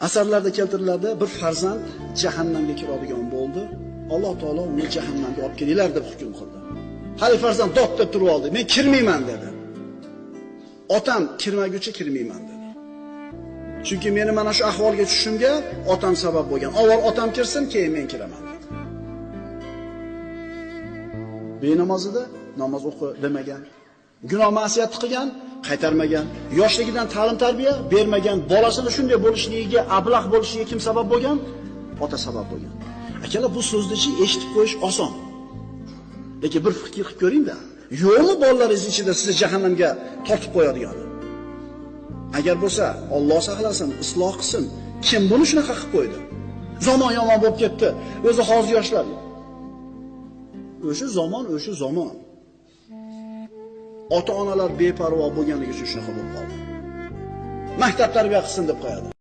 Asarlarda keltiriladi, bir farzand jahannamga kiradigan bo'ldi. Alloh taolo uni jahannamga olib kelinglar deb hukm qildi. Hali farzand dod deb turib oldi. Men kirmayman dedi. Otam kirmaguncha kirmayman dedi. Chunki meni mana shu ahvolga tushishimga otam sabab bo'lgan. Avval otam kirsin, keyin men kiraman dedi. Benamozida namoz o'qi demagan. Gunoh ma'siyat qilgan, qaytarmagan. Yoshligidan ta'lim tarbiya bermagan, bolasini shunday bo'lishligiga, ablah bo'lishiga kim sabab bo'lgan? Ota sabab bo'lgan. Akalar, bu so'zni eshitib qo'yish oson. Lekin bir fikr qilib ko'ring-da. Yo'qmi bolalaringiz ichida sizni jahannamga tortib qo'yadigan? Agar bo'lsa, Alloh saqlasin, isloh qilsin. Kim buni shunaqa qilib qo'ydi? Zamon yomon bo'lib ketdi. O'zi hozir yoshlar. O'sha zamon, o'sha zamon. Ota-onalar beparvo bo'lganligi uchun shunaqa bo'lib qoldi. Maktab tarbiya qilsin deb qo'yadi.